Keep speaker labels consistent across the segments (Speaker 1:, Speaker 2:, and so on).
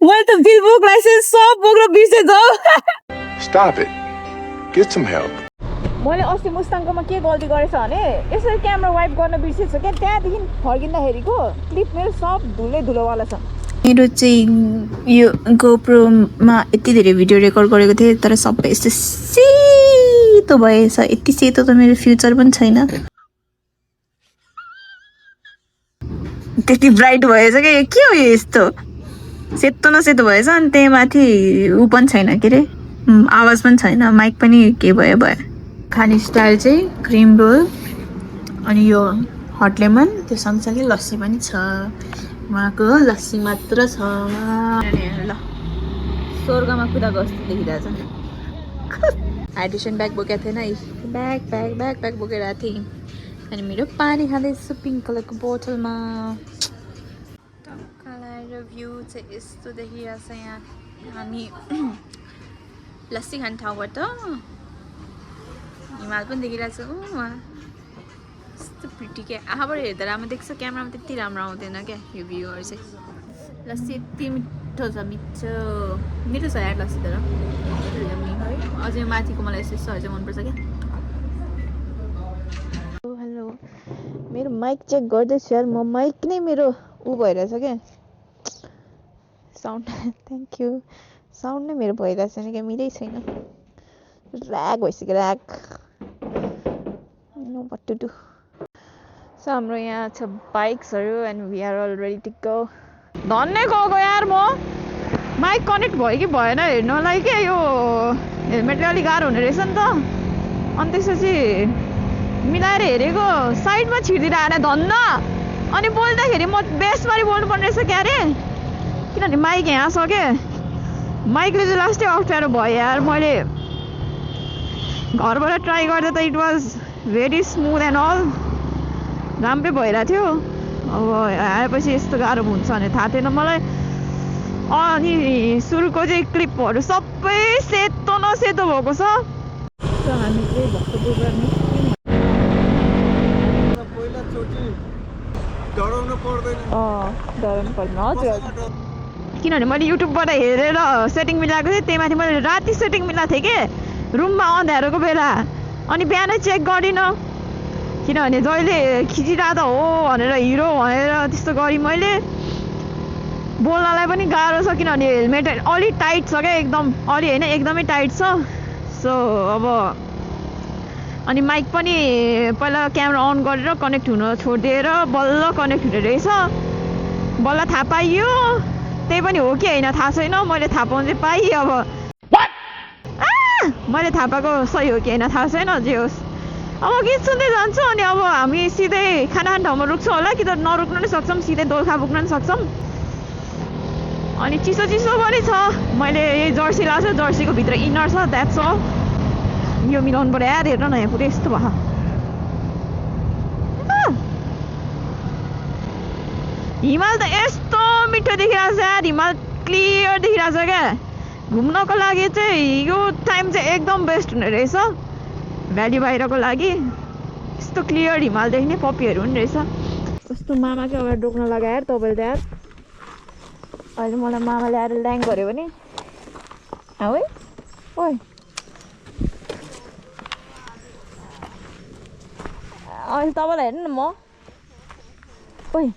Speaker 1: मैले त bill book licence सब बोक्न बिर्सेछु
Speaker 2: Stop it. Get some help.
Speaker 1: मैले अस्ति मुस्ताङकोमा के गल्ती गरेछ भने यसरी क्यामेरा वाइप गर्न बिर्सेछु क्या त्यहाँदेखि फर्किँदाखेरिको क्लिप मेरो सब धुलोवाला छ मेरो चाहिँ यो गोप्रोमा यति धेरै भिडियो रेकर्ड गरेको थिएँ तर सबै यस्तो सेतो भएछ यति सेतो त मेरो फ्युचर पनि छैन त्यति ब्राइट भएछ क्या के हो यो यस्तो सेतो न सेतो भएछ अनि त्यही माथि ऊ पनि छैन के अरे आवाज पनि छैन माइक पनि के भयो खाने स्टाइल चाहिँ क्रिम रोल अनि यो हट लेमन त्यो सँगसँगै लस्सी पनि छ उहाँको लस्सी मात्र छ ल स्वर्गमा कुदाको जस्तो देखिरहेछ हाइड्रेसन ब्याग बोकेको थिएन ब्याग बोकेर आएको थिएँ अनि मेरो पानी खाँदैछु पिङ्क कलरको बोतलमा टक्क भ्यू चाहिँ यस्तो देखिरहेछ यहाँ हामी लस्सी खाने ठाउँबाट हिमाल पनि देखिरहेछ उहाँ यस्तो प्रिटी क्या आँखाबाट हेर्दा राम्रो देख्छ क्यामेरामा त्यति राम्रो आउँदैन क्या यो भ्यूहरू चाहिँ लस्सी यति मिठो छ यार लस्सी तर अझै माथिको मलाई यस्तो सहज मनपर्छ क्या हेलो मेरो माइक चेक गर्दैछु यार म माइक नै मेरो ऊ भइरहेछ क्या साउन्ड थ्याङ्क यू साउन्ड नै मेरो भइरहेको छैन क्या मिलै छैन ऱ्याग भइसक्यो rag no what to do so हाम्रो यहाँ छ बाइक्सहरू and we are all ready to go धन्नै गएको यार म माइक कनेक्ट भयो कि भएन हेर्नलाई के यो हेलमेटले अलिक गाह्रो हुने रहेछ नि त अनि त्यसपछि मिलाएर हेरेको साइडमा छिर्दिएर आएन धन्न अनि बोल्दाखेरि म बेसबारी बोल्नुपर्ने रहेछ क्या अरे किनभने माइक यहाँ छ क्या माइकले चाहिँ लास्टै अप्ठ्यारो भयो यार मैले घरबाट ट्राई गर्दा त it was very smooth and all राम्रै भइरहेको थियो अब आएपछि यस्तो गाह्रो हुन्छ भने थाहा थिएन मलाई अनि सुरुको चाहिँ क्लिपहरू सबै सेतो न सेतो भएको छ हामी चाहिँ भक्तपुरबाट निस्क्यौँ डराउनु पर्दैन हजुर किनभने मैले युट्युबबाट हेरेर सेटिङ मिलाएको थिएँ त्यही माथि मैले राति सेटिङ मिलाएको थिएँ कि रुममा अँध्यारोको बेला अनि बिहानै चेक गरिनँ किनभने जहिले खिचिरहेको हो भनेर हिरो भनेर त्यस्तो गरेँ मैले बोल्नलाई पनि गाह्रो छ किनभने हेलमेट अलि टाइट छ क्या एकदम अलि होइन एकदमै टाइट छ सो अब अनि माइक पनि पहिला क्यामेरा अन गरेर कनेक्ट हुन छोडिदिएर बल्ल कनेक्ट हुने रहेछ बल्ल थाहा पाइयो त्यही पनि हो कि होइन थाहा छैन मैले थाहा पाउनु चाहिँ पाएँ अब मैले थाहा पाएको सही हो कि होइन थाहा छैन जे होस् अब गीत सुन्दै जान्छु अनि अब हामी सिधै खाना खाने ठाउँमा रुक्छौँ होला कि त नरुक्न नै सक्छौँ सिधै दोलखा पुग्न पनि सक्छौँ अनि चिसो पनि छ मैले यही जर्सी लगाएको छु जर्सीको भित्र इनर छ द्याट्स अल यो मिलाउनु पर्यो यार हेर्न न यहाँ पुरै यस्तो भयो हिमाल त यस्तो मिठो देखिरहेको छ यार हिमाल क्लियर देखिरहेको छ क्या घुम्नको लागि चाहिँ यो टाइम चाहिँ एकदम बेस्ट हुने रहेछ भ्याली बाहिरको लागि यस्तो क्लियर हिमाल देख्ने पप्पीहरू पनि रहेछ कस्तो मामाकै अगाडि डोक्न लगाएर तपाईँले त यार अहिले मलाई मामाले आएर ल्याङ गऱ्यो भने है ओइ अहिले तपाईँलाई हेर्नु न म ओइ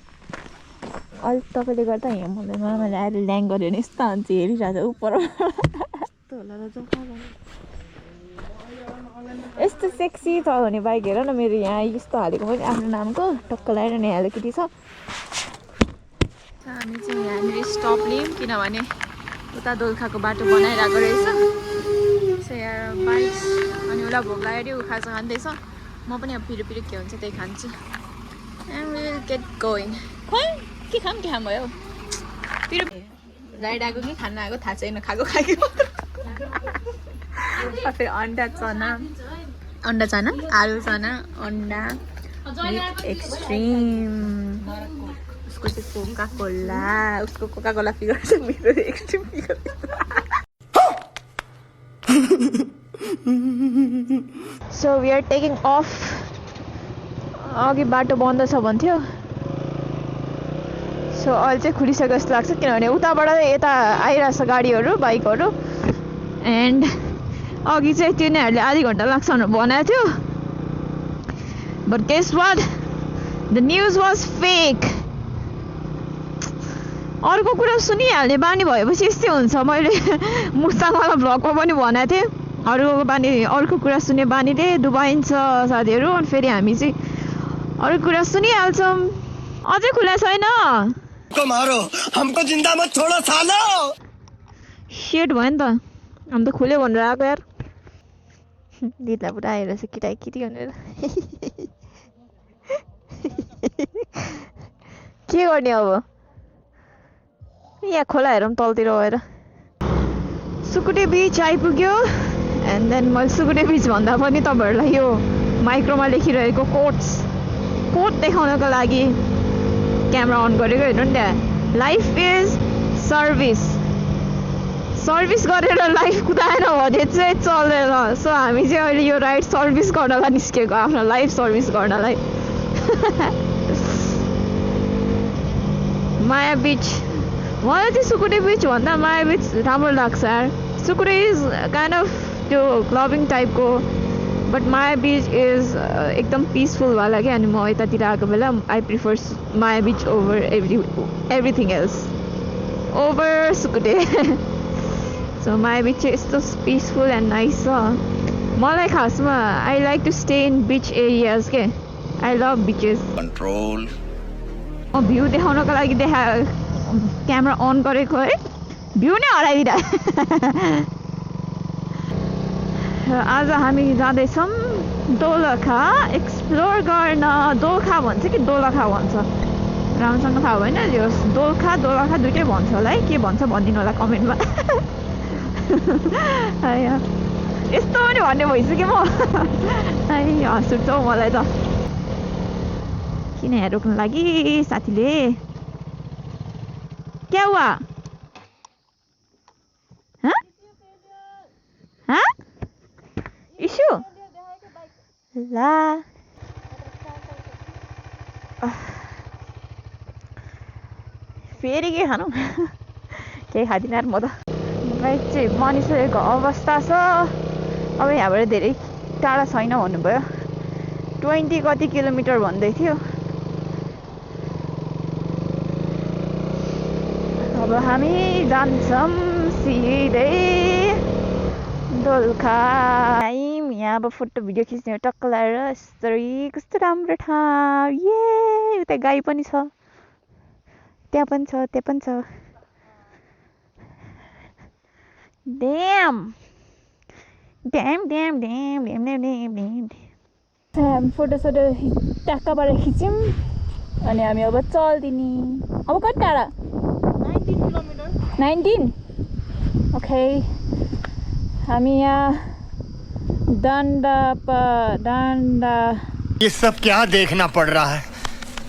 Speaker 1: अहिले तपाईँले गर्दा यहाँ मलाई मामाले आएर ल्याङ गऱ्यो भने यस्तो हुन्छ हेरिरहेको छ उपर यस्तो सेक्सी छ भने बाइक हेर न मेरो यहाँ यस्तो हालेको पनि आफ्नो नामको टक्क लगाएर नि हेलो किटी छ हामी चाहिँ यहाँनिर स्टप लियौँ किनभने उता दोलखाको बाटो बनाइरहेको रहेछ सो यहाँ बाइक्स अनि उसलाई भोक लाग्यो ऊ खाजा खाँदैछ म पनि अब पिरो के हुन्छ त्यही खान्छु एन्ड विल गेट गोइङ खोइ के खाम भयो पिरो राइड आएको कि खाना आएको थाहा छैन खाएको फेरि अन्डा चना आलु चना अन्डा विथ एक्सट्रिम उसको चाहिँ कोका-कोला उसको कोका-कोला फिगर छ मेरो extreme figure so we are taking off अघि बाटो बन्द छ भन्थ्यो सो अहिले चाहिँ खुलिसकेको जस्तो लाग्छ किनभने उताबाट यता आइरहेछ गाडीहरू बाइकहरू एन्ड अघि चाहिँ तिनीहरूले आधी घन्टा लाग्छ भनेर भनेको थियो but guess what the news was fake अर्को कुरा सुनिहाल्ने बानी भएपछि यस्तै हुन्छ मैले मुस्ताङवाला भ्लगमा पनि भनेको थिएँ अर्को कुरा सुन्ने बानीले डुबाइन्छ साथीहरू अनि फेरि हामी चाहिँ अरू कुरा सुनिहाल्छौँ अझै खुला छैन सेट भयो नि त हामी त खुल्यो भनेर आएको यार दिदीलाई पुरा आइरहेछ केटी भनेर के गर्ने अब यहाँ खोला हेरौँ तलतिर गएर सुकुटे बिच आइपुग्यो एन्ड देन मैले सुकुटे बिच भन्दा पनि तपाईँहरूलाई यो माइक्रोमा लेखिरहेको कोट देखाउनको लागि क्यामेरा अन गरेको हेर्नु नि त्यहाँ लाइफ इज सर्भिस गरेर लाइफ कुदाएन भने चाहिँ चल्दैन सो हामी चाहिँ अहिले यो राइड सर्भिस गर्नलाई निस्केको आफ्नो लाइफ सर्भिस गर्नलाई माया बिच मलाई चाहिँ सुकुटे बिच भन्दा माया बिच राम्रो लाग्छ यार सुकुटे इज काइन्ड अफ त्यो क्लबिङ टाइपको बट माया बिच इज एकदम पिसफुल वाला क्या अनि म यतातिर आएको बेला I prefer Maya beach over everything else over Sukute so Maya beach चाहिँ यस्तो पिसफुल एन्ड नाइस छ मलाई खासमा I like to stay in beach areas के I love beaches
Speaker 3: control
Speaker 1: view देखाउनको लागि क्यामेरा अन गरेको है भ्यू नै हराइदिँदा आज हामी जाँदैछौँ दोलखा एक्सप्लोर गर्न दोलखा भन्छ कि दोलखा भन्छ राम्रोसँग थाहा भएन यो दोलखा दुइटै भन्छ होला है के भन्छ भनिदिनु होला कमेन्टमा यस्तो पनि भन्ने भइसक्यो म हाँस उठ्छ हौ मलाई त किन यहाँ रोक्नु लागि साथीले क्या हुआ हाँ इस्यु ला फेरि के खानु केही खाँदिनँ यार म त मलाई चाहिँ बनिसकेको अवस्था छ अब यहाँबाट धेरै टाढा छैन भन्नुभयो 20 कति किलोमिटर भन्दै थियो अब हामी जान्छौँ सिधै दोलखा यहाँ अब फोटो भिडियो खिच्ने टक्क लगाएर यसरी कस्तो राम्रो ठाउँ ए उता गाई पनि छ त्यहाँ पनि छ ड्याम फोटोसोटो ट्याक्क पारेर खिच्यौँ अनि हामी अब चल्दिने अब कति टाढा 19 किलोमिटर 19 ओके हामी यहाँ डान्डा
Speaker 3: ये सब क्या देखना पड़ रहा है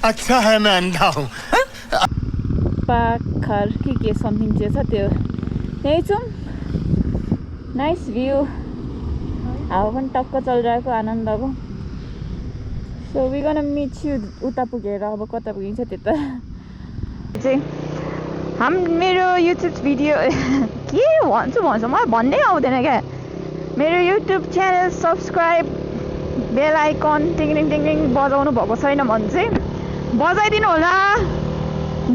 Speaker 3: अच्छा है मैं अंधा हूँ
Speaker 1: पाखर के समथिङ चाहिँ छ त्यो यही छौँ नाइस भ्यू हावा पनि टक्क चलिरहेको आनन्दको so we gonna meet you उता पुगेर अब कता पुगिन्छ त्यता चाहिँ मेरो युट्युब भिडियो के भन्छु मलाई भन्नै आउँदैन क्या मेरो युट्युब च्यानल सब्सक्राइब बेल आइकन टिङ बजाउनु भएको छैन भने चाहिँ बजाइदिनु होला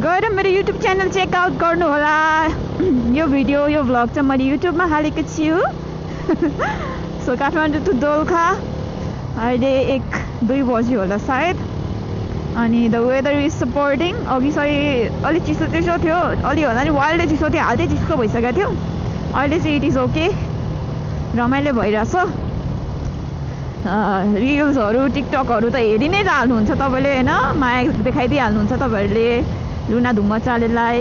Speaker 1: गएर मेरो युट्युब च्यानल चेकआउट गर्नु होला यो भिडियो यो भ्लग चाहिँ मैले युट्युबमा हालेको छु सो काठमाडौँ टु दोलखा अहिले 1-2 बजी होला सायद अनि द वेदर इज सपोर्टिङ अघि अलिक चिसो थियो अलि होला नि वाइल्डै चिसो थियो हाल्दै चिसो भइसकेको थियो अहिले चाहिँ इट इज ओके रमाइलो भइरहेछ रिल्सहरू टिकटकहरू त हेरि नै हाल्नुहुन्छ तपाईँले होइन माया देखाइदिइहाल्नुहुन्छ तपाईँहरूले लुना धुम्मचालेलाई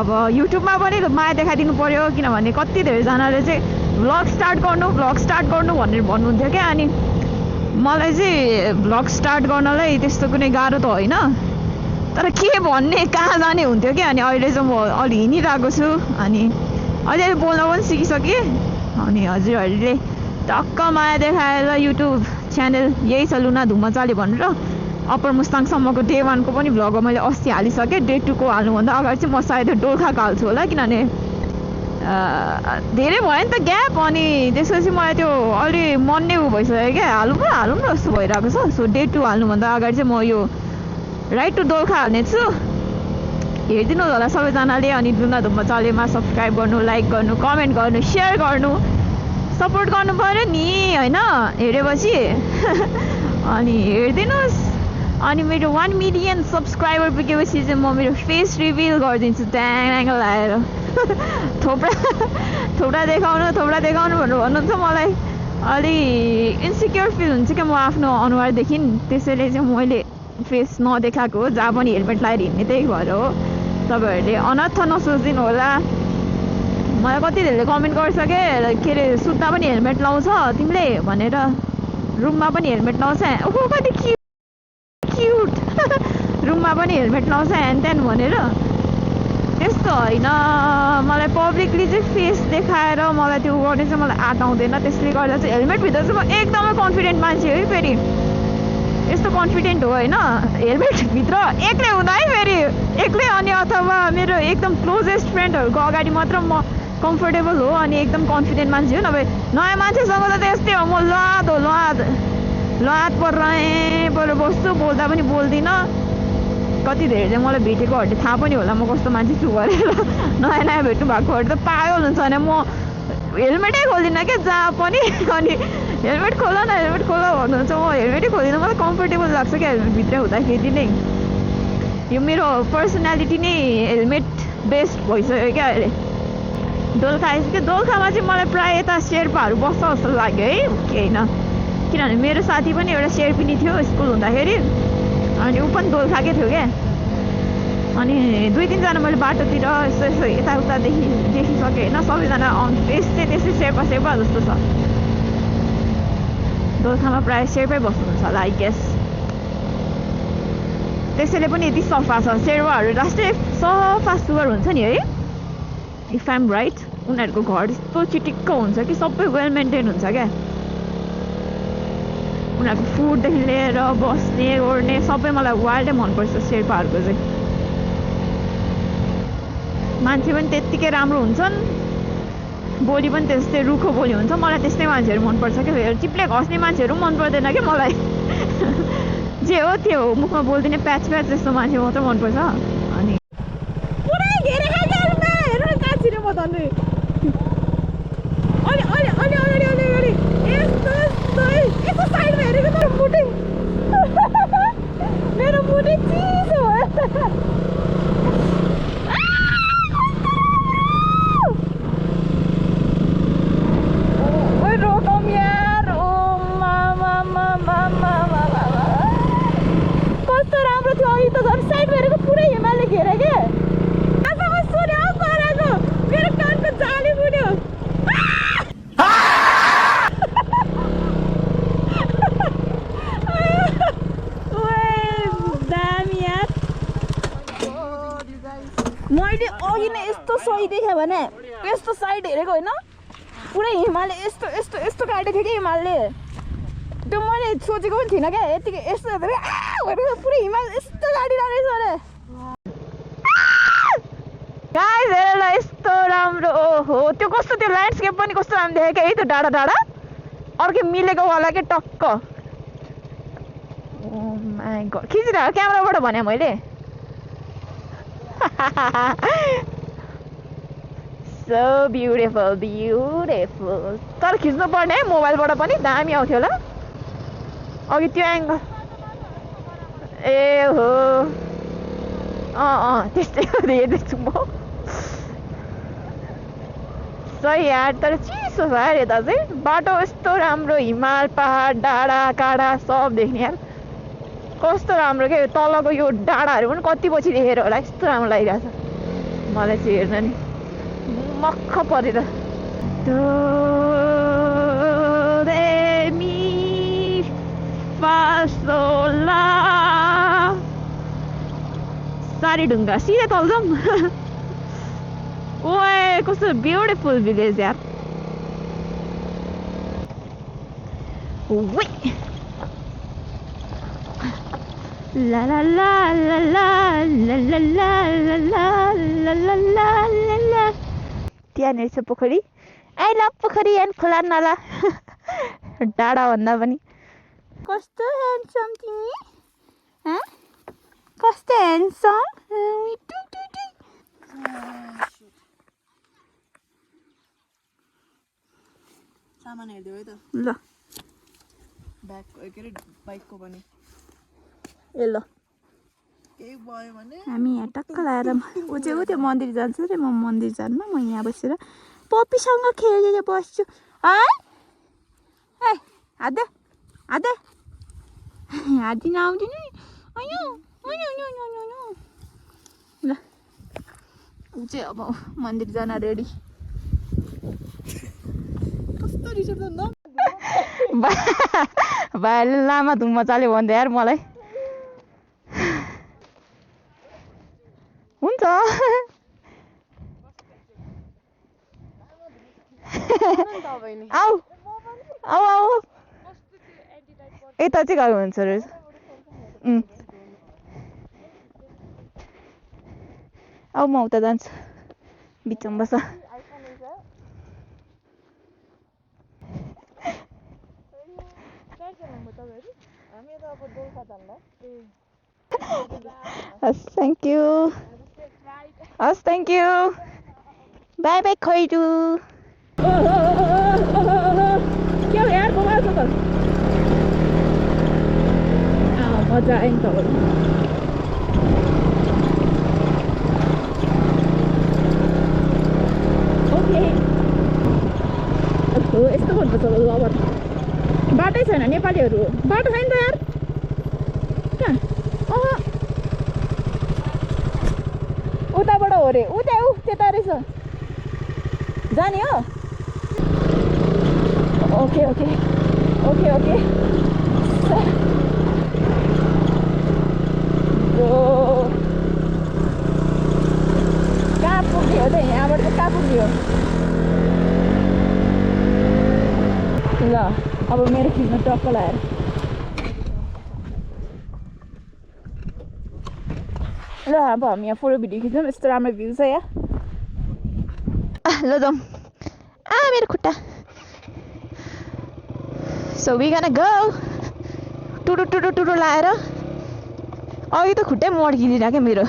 Speaker 1: अब युट्युबमा पनि माया देखाइदिनु पर्यो किनभने कति धेरैजनाले चाहिँ भ्लग स्टार्ट गर्नु भनेर भन्नुहुन्थ्यो क्या अनि मलाई चाहिँ भ्लग स्टार्ट गर्नलाई त्यस्तो कुनै गाह्रो त होइन तर के भन्ने कहाँ जाने हुन्थ्यो क्या अनि अहिले चाहिँ म अलि हिँडिरहेको छु अनि अहिले बोल्न पनि सिकिसकेँ अनि हजुरहरूले टक्क माया देखाएर युट्युब च्यानल यही छ लुना धुम्मचाले भनेर अप्पर मुस्ताङसम्मको डे 1 को पनि भ्लग मैले अस्ति हालिसकेँ। डे 2 को हाल्नुभन्दा अगाडि चाहिँ म सायद दोलखाको हाल्छु होला, किनभने धेरै भयो नि त ग्याप। अनि त्यसपछि मलाई त्यो अलि मन नै उ भइसक्यो क्या, हालौँ न जस्तो भइरहेको छ। सो डे 2 हाल्नुभन्दा अगाडि चाहिँ म यो राइड टु दोलखा हाल्ने छु। हेरिदिनु होला सबैजनाले। अनि डुना धुम्म चलेमा सब्सक्राइब गर्नु, लाइक गर्नु, कमेन्ट गर्नु, सेयर गर्नु, सपोर्ट गर्नु पऱ्यो नि होइन हेरेपछि। अनि हेरिदिनुहोस्। अनि मेरो 1 मिलियन सब्सक्राइबर पुगेपछि चाहिँ म मेरो फेस रिभिल गरिदिन्छु ट्याङ लगाएर। थोप्रा देखाउनु भनेर भन्नुहुन्छ मलाई। अलि इन्सिक्योर फिल हुन्छ क्या म आफ्नो अनुहारदेखि, त्यसैले चाहिँ मैले फेस नदेखाएको हो। जहाँ पनि हेलमेट लगाएर हिँड्ने त्यही भएर हो। तपाईँहरूले अनर्थ नसोचिदिनु होला। मलाई कति धेरैले कमेन्ट गरिसके के अरे सुत्दा पनि हेलमेट लाउँछ तिमीले भनेर, रुममा पनि हेलमेट लाउँछ, ओहो कति क्युट रुममा पनि हेलमेट लाउँछ ह्यान त्यान भनेर। त्यस्तो होइन, मलाई पब्लिकली चाहिँ फेस देखाएर मलाई त्यो गर्ने चाहिँ मलाई आँट आउँदैन। त्यसले गर्दा चाहिँ हेलमेटभित्र चाहिँ म एकदमै कन्फिडेन्ट मान्छे है। फेरि यस्तो कन्फिडेन्ट हो होइन, हेलमेटभित्र एक्लै हुँदा है, फेरि एक्लै अनि अथवा मेरो एकदम क्लोजेस्ट फ्रेन्डहरूको अगाडि मात्र म कम्फर्टेबल हो अनि एकदम कन्फिडेन्ट मान्छे हो। नभए नयाँ मान्छेसँग त त्यस्तै हो, म लाद पर बस्छु, बोल्दा पनि बोल्दिनँ। कति धेरै चाहिँ मलाई भेटेकोहरूले थाहा पनि होला म कस्तो मान्छे छु भनेर। नयाँ भेट्नु भएकोहरू त पागल हुन्छ भने म हेलमेटै खोल्दिनँ क्या जहाँ पनि। अनि हेलमेट खोल भन्नुहुन्छ, म हेलमेटै खोल्दिनँ। मलाई कम्फर्टेबल लाग्छ क्या हेलमेटभित्र हुँदाखेरि नै। यो मेरो पर्सनालिटी नै हेलमेट बेस्ड भइसक्यो क्या अहिले। दोलखा आइसक्यो। दोलखामा चाहिँ मलाई प्रायः यता शेर्पाहरू बस्छ जस्तो लाग्यो है, के होइन। किनभने मेरो साथी पनि एउटा शेर्पिनी थियो स्कुल हुँदाखेरि, अनि ऊ पनि दोलखाकै थियो क्या। अनि 2-3जना मैले बाटोतिर यसो यताउता देखिसकेँ होइन। सबैजना फेस चाहिँ त्यस्तै शेर्पा जस्तो छ। दोलखामा प्रायः शेर्पै बस्नुहुन्छ होला आई गेस। त्यसैले पनि यति सफा छ। शेर्पाहरू राष्ट्रिय सफा सुग्घर हुन्छ नि है, इफ आइम राइट। उनीहरूको घर यस्तो चिटिक्क हुन्छ कि सबै वेल मेन्टेन हुन्छ क्या। उनीहरूको फुडदेखि लिएर बस्ने ओर्ने सबै मलाई वाइल्डै मनपर्छ शेर्पाहरूको चाहिँ। मान्छे पनि त्यत्तिकै राम्रो हुन्छन्, बोली पनि त्यस्तै रुखो बोली हुन्छ। मलाई त्यस्तै मान्छेहरू मनपर्छ क्या। चिप्ले घस्ने मान्छेहरू मन पर्दैन क्या मलाई। जे हो त्यो हो, मुखमा बोलिदिने प्याच जस्तो मान्छे मात्र मनपर्छ। अनि पुरै घेरे खाइहाल्नु हेर्नु कहाँ छिरे म धन्नु। अलि यस्तो साइडमा हेरेको मेरो मुटै चिसो भयो। रोकम यार, ओ मामा कस्तो राम्रो थियो। अघि त झन् साइड हेरेको पुरै हिमालले घेरे के। आजमा सुन्यो गरेको मेरो कानको जाली बुन्यो। मैले अघि नै यस्तो सही देखेँ भने यस्तो साइड हेरेको होइन, पुरै हिमालले यस्तो काटेको थियो कि हिमालले। त्यो मैले सोचेको पनि थिइनँ क्या। यतिकै यस्तो हेरेको पुरै हिमाल यस्तो काटिरहेको अरे। गाइस हेर ल यस्तो राम्रो। ओहो त्यो कस्तो, त्यो ल्यान्डस्केप पनि कस्तो राम्रो देखेँ क्या है। त्यो डाँडा अर्कै मिलेको वाला के टक्क। ओ माई गड, खिचिरहेको क्यामेराबाट भने मैले। So beautiful. तर खिच्नु पर्ने है मोबाइलबाट पनि, दामी आउँथ्यो होला अघि त्यो एङ्गल। ए हो त्यस्तै हेर्दैछु म। सही यार, तर चिसो छ यार यता चाहिँ। बाटो यस्तो राम्रो, हिमाल पहाड डाँडा काँडा सब देख्ने यार। कस्तो राम्रो के, तलको यो डाँडाहरू पनि कति पछि देखेर होला यस्तो राम्रो लागिरहेको छ मलाई चाहिँ हेर्न नि। मक्ख परेर सारी ढुङ्गा सिधै तल जाउँ। ओए कस्तो ब्युटिफुल भिलेज यार। ला ला ला ला ला ला ला ला ला ला ला ला ला। त्यहाँनिर छ पोखरी। आई लभ पोखरी एन्ड खोला नाला। डाँडा भन्दा पनि कस्तो ह्यान्डसम तिमी कस्तो ह्यान्डसम
Speaker 4: सामान हेर्दै है त
Speaker 1: ल
Speaker 4: ब्यागको के अरे बाइकको पनि
Speaker 1: ए ल
Speaker 4: केही भयो भने
Speaker 1: हामी यहाँ टक्क लाएर ऊ चाहिँ त्यो मन्दिर जान्छ रे म मन्दिर जान्न म यहाँ बसेर पप्पीसँग खेलेर बस्छु है ए हात दे हात दिन आउँदैन अयो ल ऊ चाहिँ अब मन्दिर जान रेडी
Speaker 4: कस्तो रिस उठ्छ न
Speaker 1: भाइले लामा धुम मजाले भन्दै यार मलाई हुन्छ आऊ आऊ आऊ यता चाहिँ गएको हुन्छ रहेछ आऊ म उता जान्छु बिचमा बस हस् थ्याङ्क यू हस् थ्याङ्क यू बाई बाई खैरु क्या हो यार बवाल छ त मजा आयो नि तपाईँलाई ओके यस्तो भन्नुपर्छ लबर बाटै छैन नेपालीहरू बाटो छैन त यार कहाँ उताबाट हो रे उता ऊ त्यता रहेछ जाने हो ओके ओके ओके ओके कहाँ पुग्यो त यहाँबाट चाहिँ कहाँ पुग्यो ल अब मेरो खिच्न टक्क लगाएर ल अब हामी यहाँ फोटो भिडियो खिच्छौँ यस्तो राम्रो भ्यू छ यहाँ ल जाउँ मेरो खुट्टा सो वी गाना गो टुडु टुडु टुडु लाएर अघि त खुट्टै मड्किदिरहेको मेरो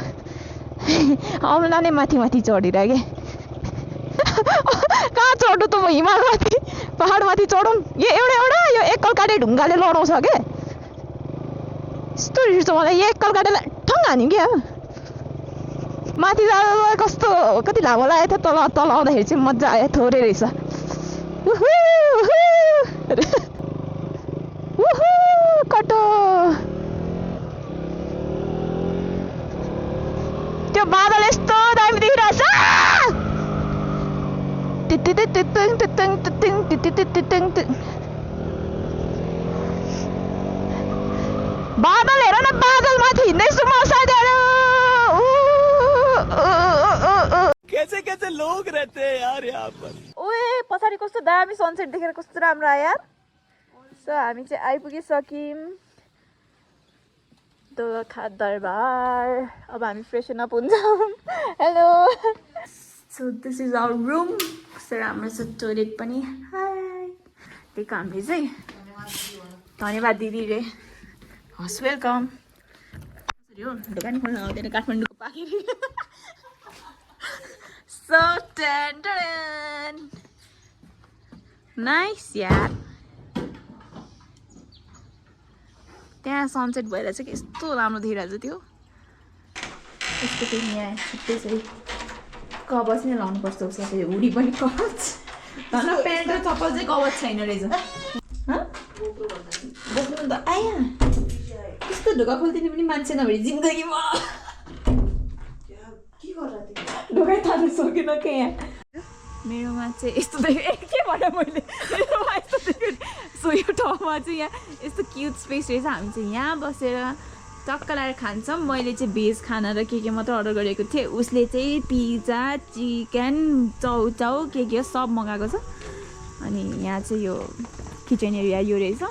Speaker 1: औँला नै माथि माथि चढिरहेको कहाँ चढ्नु त म हिमालमाथि पहाडमाथि चढौँ यो एउटा यो एकल काटे ढुङ्गाले लडाउँछ क्या यस्तो रिस मलाई यो एकल काटेलाई ठङ्ग हान्यो क्या माथि जाँदा कस्तो कति लामो लागेको थियो तल तल आउँदाखेरि चाहिँ मजा आयो थोरै रहेछ कटो त्यो बादल यस्तो दामी देखिरहेछ बादल हेर न बादल माथि हिँड्दैछु म साथीहरू
Speaker 4: कैसे कैसे लोग रहते हैं यार यहाँ पर
Speaker 1: ओए पछाडि कस्तो दामी सनसेट देखेर कस्तो राम्रो आयो यार सो हामी चाहिँ आइपुगिसक्यौँ दोलखा दरबार अब हामी फ्रेसन अप हुन्छौँ hello so this is our room कस्तो राम्रो छ टोइलेट पनि हाई त्यही हामीले चाहिँ धन्यवाद दिदी रे हस् वेलकम दोकान खोल्न आउँदैन काठमाडौँको पाखेर सो नाइस यार त्यहाँ सनसेट भएर चाहिँ यस्तो राम्रो देखिरहेको छ त्यो यस्तो फेरि यहाँ छुट्टै चाहिँ कवच नै लाउनुपर्छ उसको हुडी पनि कवच धन प्यान्ट र चप्पल चाहिँ कवच छैन रहेछ बोक्नु त आया यस्तो ढोका खोलिदिने पनि मान्छे नभए जिन्दगीमा ढोकै तान्नु सकेन क्या यहाँ मेरोमा चाहिँ यस्तो देखेँ के भने मैले मेरोमा यस्तो देखेँ सो यो ठाउँमा चाहिँ यहाँ यस्तो क्युट स्पेस रहेछ हामी चाहिँ यहाँ बसेर टक्क लगाएर खान्छौँ मैले चाहिँ भेज खाना र के मात्रै अर्डर गरेको थिएँ उसले चाहिँ पिज्जा चिकन चाउचाउ के हो सब मगाएको छ अनि यहाँ चाहिँ यो किचन एरिया यो रहेछ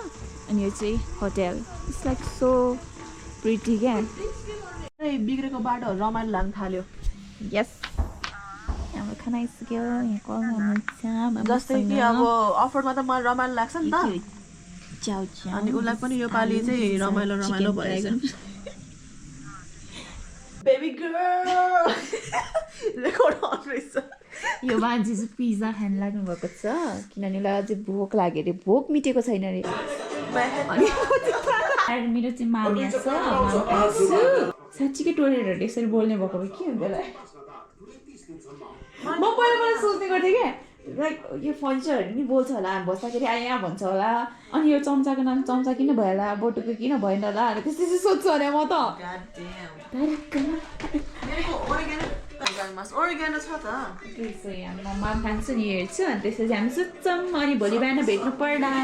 Speaker 1: अनि यो चाहिँ hotel it's like so pretty क्या
Speaker 5: बिग्रेको बाटोहरू रमाइलो लाग्न थाल्यो
Speaker 1: यस हाम्रो खाना आइसक्यो यहाँ कल गर्नुहुन्छ
Speaker 5: जस्तै कि अब अफरमा त मलाई रमाइलो लाग्छ नि त
Speaker 1: च्याउ
Speaker 5: अनि उसलाई पनि यो पालि चाहिँ रमाइलो भएछ बेबी गर्ल रेकर्ड अन रहेछ
Speaker 1: यो मान्छे चाहिँ पिज्जा खान लाग्नु भएको छ किनभने उसलाई अझै भोक लाग्यो अरे भोक मिटेको छैन अरे अनि मेरो चाहिँ मान्या छ साँच्चीकै टोइलेटहरू यसरी बोल्ने भएको भए के हुन्थ्यो होला म पहिला सोच्ने गर्थेँ क्या लाइक यो फर्निचरहरू नि बोल्छ होला बस्दाखेरि यहाँ भन्छ होला अनि यो चम्चाको नाम चम्चा किन भयो होला बोटुको किन भएन होला अनि त्यस्तै सोध्छु अरे म त
Speaker 5: ओरिगेनो छ त
Speaker 1: त्यसो म माम खान्छु नि हेर्छु अनि त्यसपछि हामी सुत्छौँ अनि भोलि बिहान भेट्नु पर्ला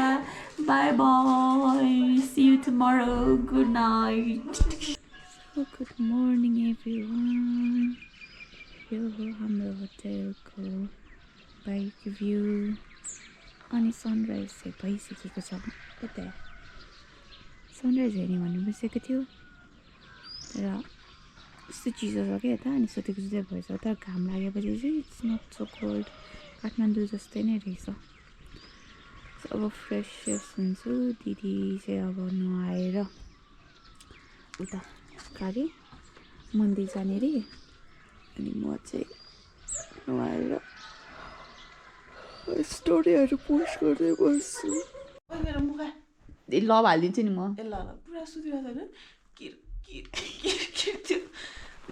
Speaker 1: bye bye see you tomorrow good night good morning everyone यो हो हाम्रो होटेलको बाइक भ्यू अनि सनराइज चाहिँ भइसकेको छ यता सनराइज हेर्ने भन्नु बसेको थियो तर यस्तो चिसो छ क्या यता अनि सोधेको सुधे भएछ तर घाम लागेपछि चाहिँ it's not so cold Kathmandu जस्तै नै रहेछ अब फ्रेस हुन्छु दिदी चाहिँ अब नुहाएर उता गाडी मन्दिर जाने रे अनि म चाहिँ नुहाएर स्टोरीहरू पोस्ट गर्दै बस्छु ल हालिदिन्छु नि म
Speaker 5: ल पुरा सुतिरहेको छैन त्यो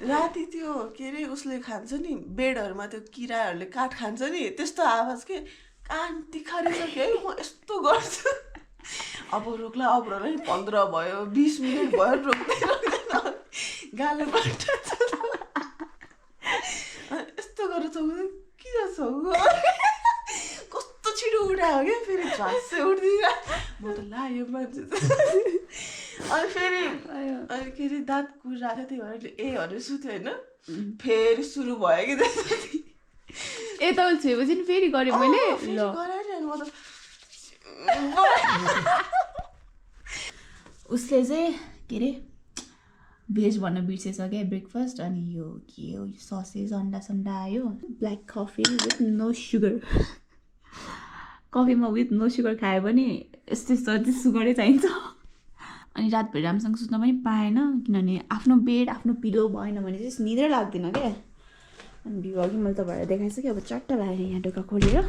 Speaker 5: राति त्यो के अरे उसले खान्छ नि बेडहरूमा त्यो किराहरूले काठ खान्छ नि त्यस्तो आवाज के कान तिखारिसक्यो है म यस्तो गर्छु अब रोक्ला 15 भयो 20 मिनट भयो रोक्दैन गाले बाटो यस्तो गरेर चौँ किन छौ कस्तो छिटो उठायो क्या फेरि झ्वासै उठ्दिन म त ला यो मान्छे अनि फेरि अनि के अरे दाँत कुरिरहेको थियो त्यही भएर ए भनेर सुत्यो होइन फेरि सुरु भयो कि त्यसपछि
Speaker 1: यता छुएपछि नि फेरि गरेँ मैले
Speaker 5: म त
Speaker 1: उसले चाहिँ के अरे भेज भन्न बिर्सेछ क्या ब्रेकफास्ट अनि यो के हो ससेज अन्डा सन्डा आयो black coffee with no sugar कफीमा विथ नो सुगर खायो भने यस्तै चाहिँ सुगरै चाहिन्छ अनि रातभरि राम्रोसँग सुत्न पनि पाएन किनभने आफ्नो बेड आफ्नो पिलो भएन भने चाहिँ निद्रै लाग्दैन क्या अनि भ्यू अघि मैले तपाईँहरूलाई देखाइसकेँ अब चट्ट लागेर यहाँ ढोका खोलेर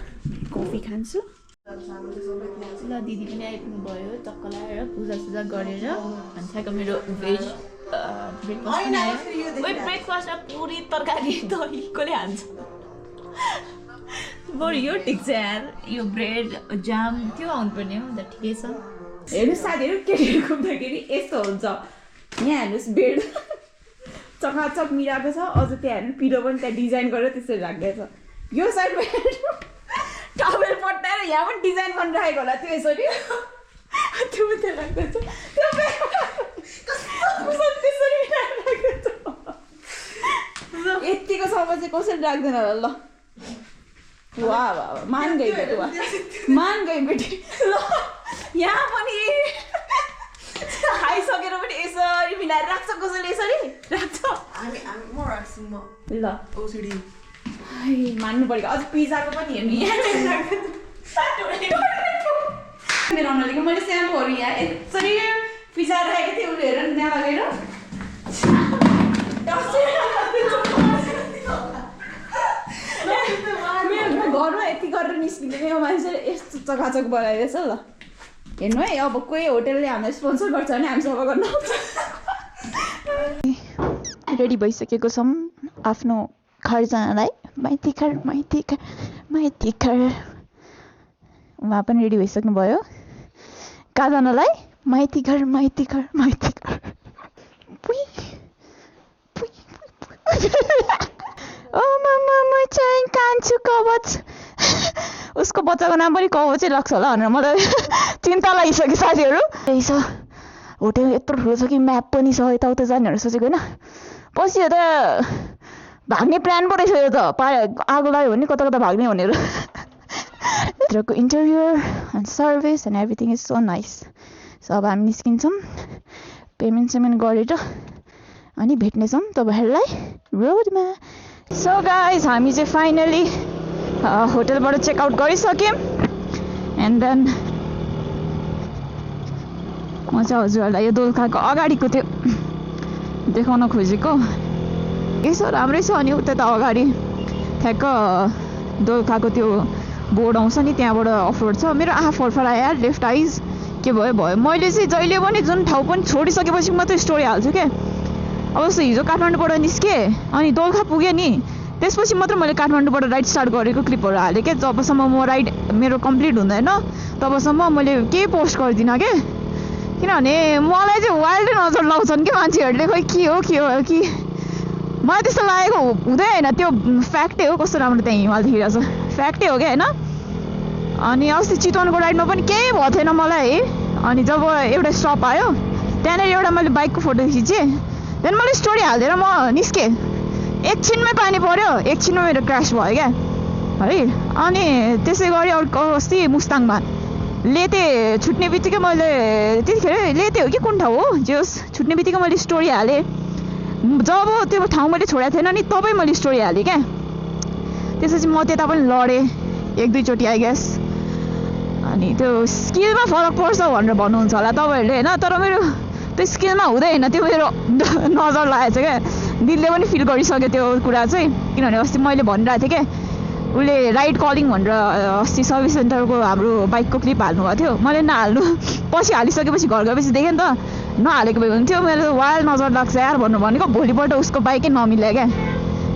Speaker 1: कफी खान्छु ल दिदी पनि आइपुग्नु भयो चक्क लगाएर पूजासुजा गरेर अनि ठ्याक्क मेरो भेज ब्रेकफास्टमा पुरी तरकारी दही कसले हान्छ बरु यो ठिक छ यार यो ब्रेड जाम त्यो आउनुपर्ने हो अन्त ठिकै छ हेर्नु साथीहरू केटीहरू घुम्दाखेरि यस्तो हुन्छ यहाँ हेर्नुहोस् बेड चकाचक मिलाएको छ अझ त्यहाँ हेर्नु पिलो पनि त्यहाँ डिजाइन गरेर त्यसरी राख्दैछ यो साइडमा हेर्नु टवेल पट्टाएर यहाँ पनि डिजाइन पनि राखेको होला त्यो यसरी त्यो पनि त्यहाँ राख्दैछ यतिको समय चाहिँ कसरी राख्दैन होला ल वाह वाह मान गई बेटी मान गई बेटी ल यहाँ पनि खाइसकेर पनि यसरी मिलाएर राख्छ कसैले यसरी राख्छ
Speaker 5: म राख्छु म
Speaker 1: ल
Speaker 5: ओसिडी
Speaker 1: मान्नु पऱ्यो अझ पिज्जाको पनि हेर्नु यहाँ मेरो अनुहारले मैले स्याम्पूहरू यहाँ यसरी पिज्जा राखेको थिएँ उसले हेर त्यहाँ लगेर घरमा यति गरेर निस्किँदैन यो मान्छेले यस्तो चकाचक बनाइदिएछ ल हेर्नु है अब कोही होटेलले हामीलाई स्पोन्सर गर्छ भने हामी सफा गर्न रेडी भइसकेको छौँ आफ्नो घर जानलाई माइती घर उहाँ पनि रेडी भइसक्नु भयो कहाँ जानलाई माइती घर ओ मामा म चाहिँ कान्छु कवच उसको बच्चाको नाम पनि कवचै लाग्छ होला भनेर मलाई चिन्ता लागिसक्यो साथीहरू त्यही छ होटेल यत्रो ठुलो छ कि म्याप पनि छ यताउता जाने भनेर सोचेको होइन पछि यो त भाग्ने प्लान पो रहेछ यो त आगो लाग्यो भने कता भाग्ने भनेर भित्रको interior and service and everything is so nice so अब हामी निस्किन्छौँ पेमेन्ट गरेर अनि भेट्नेछौँ तपाईँहरूलाई रोडमा। सो गाइज हामी चाहिँ फाइनली होटलबाट चेकआउट गरिसक्यौँ एन्ड देन म चाहिँ हजुरहरूलाई यो दोलखाको अगाडिको त्यो देखाउन खोजेको। यसो राम्रै छ अनि उता त अगाडि ठ्याक्क दोलखाको त्यो बोर्ड आउँछ नि त्यहाँबाट अफरोड छ। मेरो आँखा फरफरायो यार, लेफ्ट आइज के भयो भयो। मैले चाहिँ जहिले पनि जुन ठाउँ पनि छोडिसकेपछि मात्रै स्टोरी हाल्छु क्या। अब जस्तो हिजो काठमाडौँबाट निस्केँ अनि दोलखा पुगेँ नि, त्यसपछि मात्र मैले काठमाडौँबाट राइड स्टार्ट गरेको क्लिपहरू हालेँ क्या। जबसम्म म राइड मेरो कम्प्लिट हुँदैन तबसम्म मैले केही पोस्ट गर्दिनँ क्या। किनभने मलाई चाहिँ वाइल्डै नजर लाउँछन् कि मान्छेहरूले, खोइ के हो कि मलाई त्यस्तो लागेको हुँदै होइन। त्यो फ्याक्टै हो, कस्तो राम्रो त्यहाँ हिमाल देखिरहेको छ, फ्याक्टै हो क्या होइन। अनि अस्ति चितवनको राइडमा पनि केही भएको थिएन मलाई है। अनि जब एउटा स्टप आयो त्यहाँनिर एउटा मैले बाइकको फोटो खिचेँ, देन मैले स्टोरी हालिदिएर म निस्केँ। एकछिनमै पानी पऱ्यो, एकछिनमा मेरो क्रास भयो क्या है। अनि त्यसै गरी अर्को अस्ति मुस्ताङमा लेते छुट्ने बित्तिकै मैले त्यतिखेर लेते हो कि कुन ठाउँ हो जे होस्, छुट्ने बित्तिकै मैले स्टोरी हालेँ। जब त्यो ठाउँ मैले छोडेको थिएन नि तबै मैले स्टोरी हालेँ क्या। त्यसपछि म त्यता पनि लडेँ एक दुईचोटि आई गेस। अनि त्यो स्किलमा फरक पर्छ भनेर भन्नुहुन्छ होला तपाईँहरूले होइन, तर मेरो त्यो स्किलमा हुँदैन, त्यो मेरो नजर लागेको छ क्या। दिलले पनि फिल गरिसक्यो त्यो कुरा चाहिँ। किनभने अस्ति मैले भनिरहेको थिएँ क्या, उसले राइड कलिङ भनेर अस्ति सर्भिस सेन्टरको हाम्रो बाइकको क्लिप हाल्नुभएको थियो। मैले नहाल्नु, पछि हालिसकेपछि घर गएपछि देखेँ नि त, नहालेको भए हुन्थ्यो। मेरो वाइल्ड नजर लाग्छ यार भन्नु भनेको, भोलिपल्ट उसको बाइकै नमिल्यो क्या,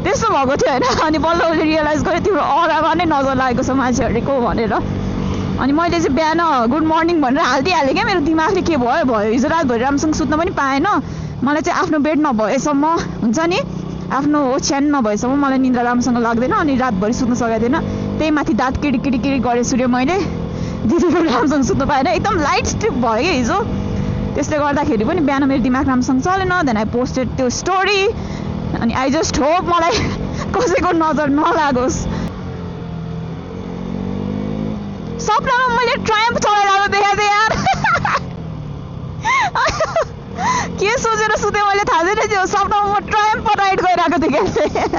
Speaker 1: त्यस्तो भएको थियो होइन। अनि बल्ल उसले रियलाइज गर्यो तिम्रो अरामा नै नजर लागेको छ मान्छेहरूको भनेर। अनि मैले चाहिँ बिहान गुड मर्निङ भनेर हालिदिइहालेँ क्या। मेरो दिमागले के भयो भयो, हिजो रातभरि राम्रोसँग सुत्न पनि पाएन। मलाई चाहिँ आफ्नो बेड नभएसम्म हुन्छ नि, आफ्नो ओछ्यान नभएसम्म मलाई निन्द्रा राम्रोसँग लाग्दैन। अनि रातभरि सुत्न सकेको थिएन, त्यही माथि दाँत किडी गरेँ सूर्य मैले, दिदीको राम्रोसँग सुत्न पाएन। एकदम लाइट स्ट्रिप भयो क्या हिजो, त्यसले गर्दाखेरि पनि बिहान मेरो दिमाग राम्रोसँग चलेन। देन आई पोस्टेड त्यो स्टोरी। अनि आई जस्ट होप मलाई कसैको नजर नलागोस्। सपनामा मैले ट्रायम्फ चलाइरहेको देखाएको थिएँ यार। के सोचेर सुतेँ मैले थाहा छैन, त्यो सपनामा म ट्रायम्फ राइड गइरहेको थिएँ क्या।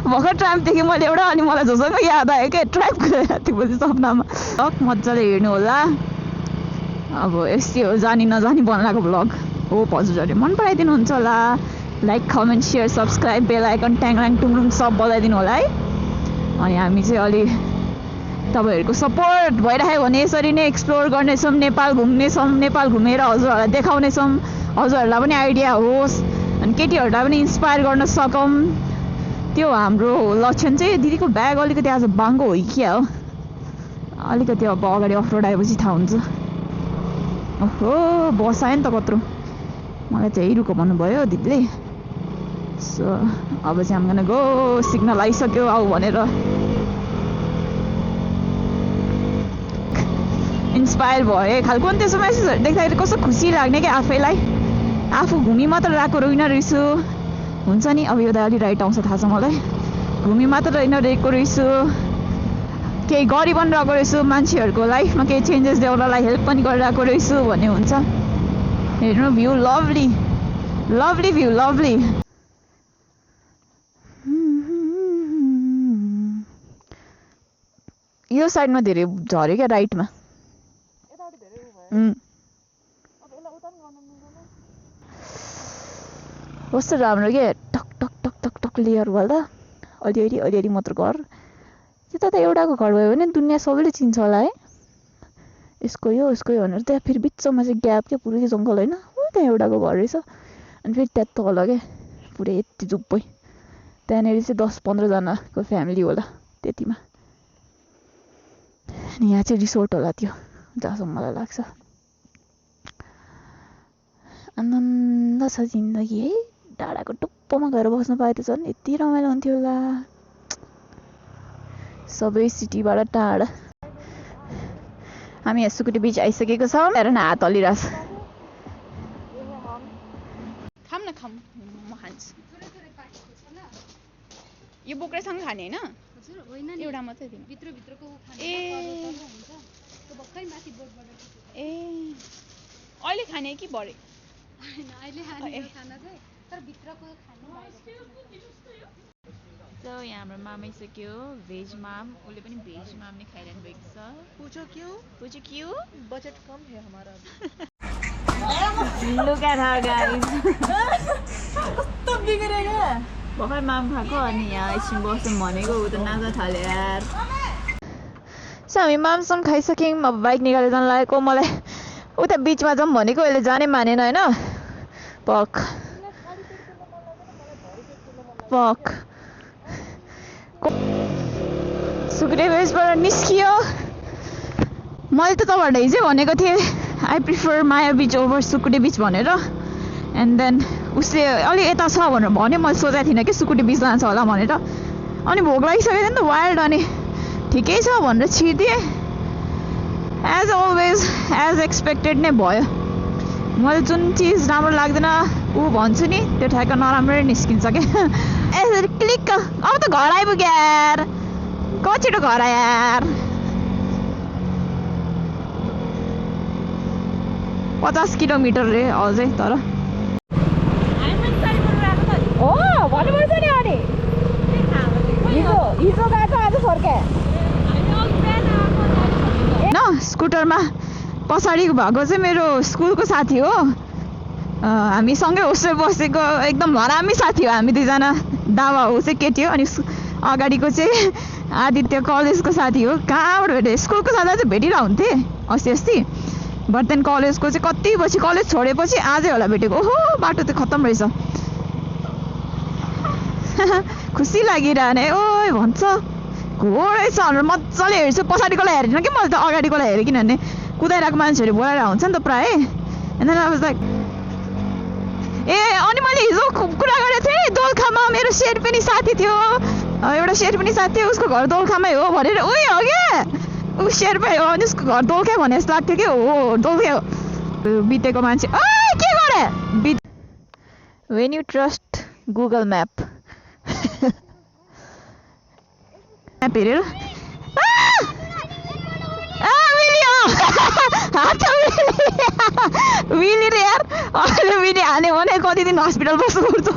Speaker 1: भर्खर ट्रायम्फदेखि मैले एउटा, अनि मलाई झोसँग याद आयो क्या ट्रायम्फ गइरहेको थिएँ पछि सपनामा। मजाले हेर्नु होला। अब यस्तै हो जानी नजानी बनाएको भ्लग। होप हजुरहरूले मन पराइदिनुहुन्छ होला। लाइक कमेन्ट सेयर सब्सक्राइब बेल आइकन ट्याङराङ टुङरुङ सब बजाइदिनु होला है। अनि हामी चाहिँ अलि तपाईँहरूको सपोर्ट भइराख्यो भने यसरी नै एक्सप्लोर गर्नेछौँ, नेपाल घुम्नेछौँ, नेपाल घुमेर हजुरहरूलाई देखाउनेछौँ, हजुरहरूलाई पनि आइडिया होस् अनि केटीहरूलाई पनि इन्सपायर गर्न सकौँ। त्यो हाम्रो लक्षण चाहिँ। दिदीको ब्याग अलिकति आज बाङ्गो हो कि क्या हो, अलिकति अब अगाडि अफरोड आएपछि थाहा हुन्छ। ओहो बस आयो नि त कत्रो, मलाई चाहिँ रुको भन्नुभयो दिदीले। सो अब चाहिँ हामी गो सिग्नल आइसक्यो आऊ भनेर। इन्सपायर भए खालको नि त्यसो मेसेजहरू देख्दाखेरि कस्तो खुसी लाग्ने क्या आफैलाई। आफू घुमी मात्र रहेको रहेछु हुन्छ नि। अब यो त अलि राइट आउँछ थाहा छ मलाई। घुमी मात्र रहेको रहेछु, केही गरी पनि रहेको रहेछु, मान्छेहरूको लाइफमा केही चेन्जेस ल्याउनलाई हेल्प पनि गरिरहेको रहेछु भन्ने हुन्छ। हेर्नु view lovely lovely view lovely. यो साइडमा धेरै झऱ्यो क्या राइटमा। कस्तो राम्रो के टक टक टक टक टक लेयर होला अलिअलि मात्र घर। त्यो त एउटाको घर भयो भने दुनियाँ सबैले चिन्छ होला है। यसको यो भनेर त्यहाँ फेरि बिचमा चाहिँ ग्याप क्या, पुरै जङ्गल होइन, त्यहाँ एउटाको घर रहेछ। अनि फेरि त्यहाँ तल क्या पुरै यति जुब्बै, त्यहाँनिर चाहिँ 10-15 जनाको फ्यामिली होला त्यतिमा। अनि यहाँ चाहिँ रिसोर्ट होला त्यो, जहाँसम्म मलाई लाग्छ। आनन्द छ जिन्दगी है। डाँडाको टुप्पोमा गएर बस्न पाए त झन् यति रमाइलो हुन्थ्यो होला। सबै सिटीबाट टाढा। हामी यहाँ सुकुटी बिच आइसकेको छौँ। हेर न हात हल्लिरहेछ। खाम न खाम, म खान्छु। यो बोक्रासँग खाने होइन, एउटा मात्रै दिनु। ए अहिले खाने कि भरे? So यहाँ हाम्रो माम आइसक्यो भेज माम उसले पनि भेज माम नै खाइरहनु भएको छ
Speaker 5: पूछो क्यों बजट कम है हमारा
Speaker 1: Look at her guys
Speaker 5: तो बिगरेगा
Speaker 1: भर्खर माम खाएको अनि यहाँ एकछिन बस्छौँ भनेको ऊ त नाच्न थाल्यो यार सो हामी मामसँग खाइसक्यौँ अब बाइक निकालेर जान लागेको मलाई उता बिचमा जाउँ भनेको यसले जानै मानेन होइन पक सुकुटे बेसबाट निस्कियो मैले त तपाईँहरूलाई हिजै भनेको थिएँ I prefer Maya beach over Sukute beach भनेर एन्ड देन उसले अलि यता छ भनेर भन्यो मैले सोचेको थिइनँ कि सुकुटे बिच जान्छ होला भनेर अनि भोक लागिसकेको थियो नि त वाइल्ड अनि ठिकै छ भनेर छिर्दिएँ एज अलवेज एज एक्सपेक्टेड नै भयो मैले जुन चिज राम्रो लाग्दैन ऊ भन्छु नि त्यो ठ्याक्क नराम्रै निस्किन्छ क्या यसरी क्लिक अब त घर आइपुग्यो यार छिटो घर आयो यार 50 किलोमिटर रे अझै तर हो भन्नुपर्छ नि अनि हिजो गएको आज फर्कायो होइन स्कुटरमा पछाडि भएको चाहिँ मेरो स्कुलको साथी हो हामी सँगै होस्टेल बसेको एकदम हरामी साथी हो हामी दुईजना दावा हो चाहिँ केटी हो अनि अगाडिको चाहिँ आदित्य कलेजको साथी हो कहाँबाट भेटेँ स्कुलको साथीलाई चाहिँ भेटिरहेको हुन्थेँ अस्ति बट देन कलेजको चाहिँ कति पछि कलेज छोडेपछि आजै होला भेटेको ओहो बाटो त खत्तम रहेछ खुसी लागिरहने ओइ भन्छ घोडै छ भनेर मजाले हेर्छु पछाडिकोलाई हेरेन कि मैले त अगाडिकोलाई हेरेँ किनभने कुदाइरहेको मान्छेहरू बोलाइरहेको हुन्छ नि त प्रायः and then I was like a अनि मैले हिजो कुरा गरेको थिएँ दोलखामा मेरो शेर्पेनी साथी थियो एउटा शेर्पेनी साथी थियो उसको घर दोलखामै हो भनेर उही हो क्या ऊ शेर्पे हो अनि उसको घर दोलखै भने जस्तो लाग्थ्यो कि हो दोलखै हो बितेको मान्छे के गरे when you trust Google map map हेरेर विली रे यार अहिले विली हाल्यो भने कति दिन हस्पिटल बस्नुपर्छ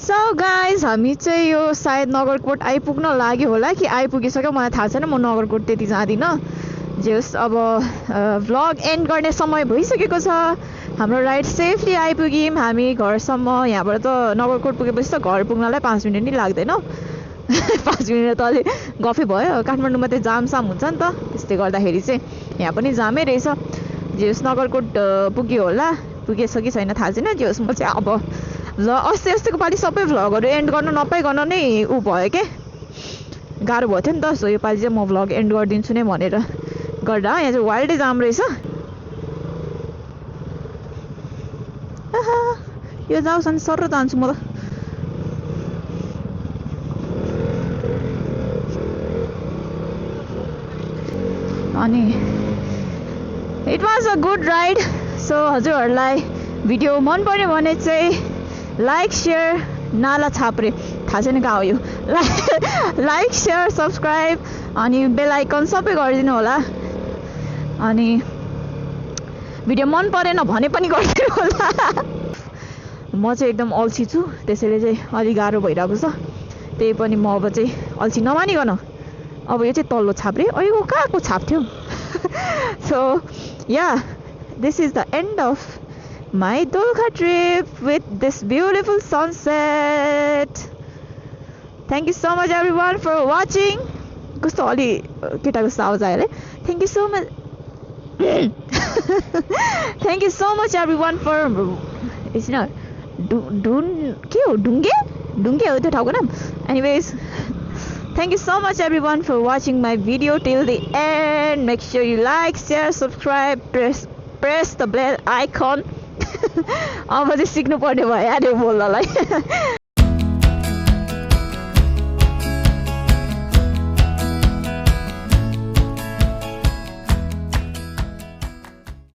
Speaker 1: सो गाइज हामी चाहिँ यो सायद नगरकोट आइपुग्न लाग्यो होला कि आइपुगिसक्यो मलाई थाहा छैन म नगरकोट त्यति जाँदिनँ जे होस् अब भ्लग एन्ड गर्ने समय भइसकेको छ हाम्रो राइड सेफली आइपुग्यौँ हामी घरसम्म यहाँबाट त नगरकोट पुगेपछि त घर पुग्नलाई 5 मिनट नि लाग्दैन 5 मिनट त अलि गफै भयो काठमाडौँमा त जामसाम हुन्छ नि त त्यसले गर्दाखेरि चाहिँ यहाँ पनि जामै रहेछ जे होस् नगरकोट पुग्यो होला पुगेछ कि छैन थाहा छैन जे होस् म चाहिँ अब अस्तिको पालि सबै भ्लगहरू एन्ड गर्न नपाइकन नै ऊ भयो के गाह्रो भयो थियो नि त सो यो पालि चाहिँ म भ्लग एन्ड गरिदिन्छु नै भनेर गर्दा यहाँ चाहिँ वाइल्डै जाम रहेछ यो जाओस् अनि सर जान्छु म त अनि it was a good ride so हजुरहरूलाई भिडियो मन पर्यो भने चाहिँ लाइक सेयर नाला छाप्रे थाहा छैन कहाँ हो यो लाइक सेयर सब्सक्राइब अनि बेल आइकन सबै गरिदिनु होला अनि भिडियो मन परेन भने पनि गरिदिनु होला म चाहिँ एकदम अल्छी छु त्यसैले चाहिँ अलिक गाह्रो भइरहेको छ त्यही पनि म अब चाहिँ अल्छी नमानिकन अब यो चाहिँ तल्लो छाप रे अहिलेको कहाँको छाप थियो so yeah this is the and of my Dolkha trip with this beautiful sunset. Thank you so much everyone for watching. कस्तो अलि केटाको आवाज आयो अरे Thank you so much. Thank you so much everyone for it's not के हो ढुङ्गे हो त्यो ठाउँको नाम anyways thank you so much everyone for watching my video till the end. Make sure you like, share, subscribe, press the bell icon अब चाहिँ सिक्नु पर्ने भयो यार यो बोल्नलाई